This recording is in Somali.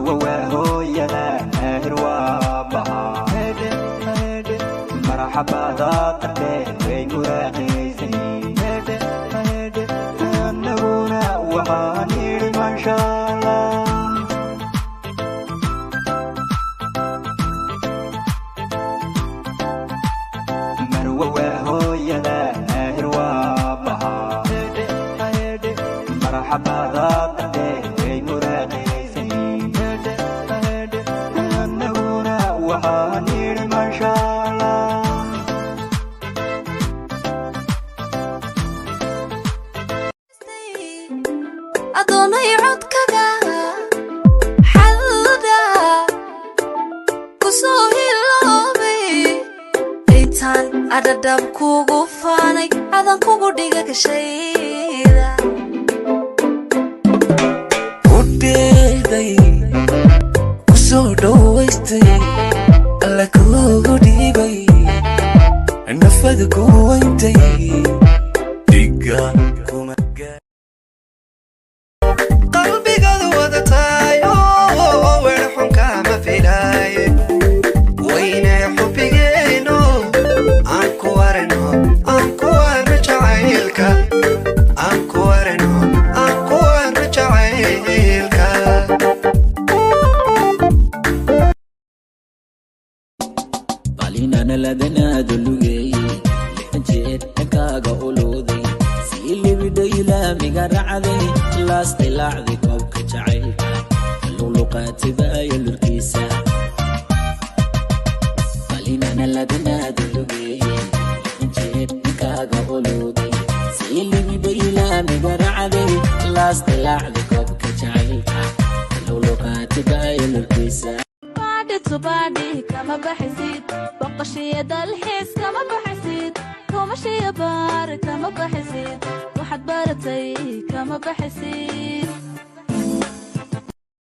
Marwa waa hooyada, meher waa baha, marxabada darteed way muraaqaysay. Annaguna waxaan idhi maasha Allah. Marwa waa hooyada, meher waa baha, marxabada darteed way muraaqaysay. Annaguna waxaan idhi maasha Allah. Adoonay codkaga xalda ku soo hiloobay, intaan adhadhab kugu faanay, adan kugu dhiga gashayda U dheeday, ku soo dhowaystay, alla kuugu dhiibay, nafada ku weyntay, dhiga kuma Qalbigadu wadataayo, weer xun kama filaaye, weyne xubbigeeno aan ku warano, aan ku warno jacaylka, aan ku warano, aan ku warno jacaylka. Balinana ladanaadu lugeeye, lixan jeer dhankaaga uluuday, sii libidhay, laamiga racday, laasdilaacday koobka jacaylka, luqluqaatibaayo lurkiisa. Balinana ladanaadu lugeeye, lixan jeer dhankaaga uluuday, sii libidhay, laamiga racday, laasdilaacday koobka jacaylka, luqluqaatibaayo lurkiisa. Baadhi tubaadhi kama baxisid, boqoshiyo dalxiis kama baxisid, kumashiyo baar kama baxisid, waxaad baratay kama baxisid.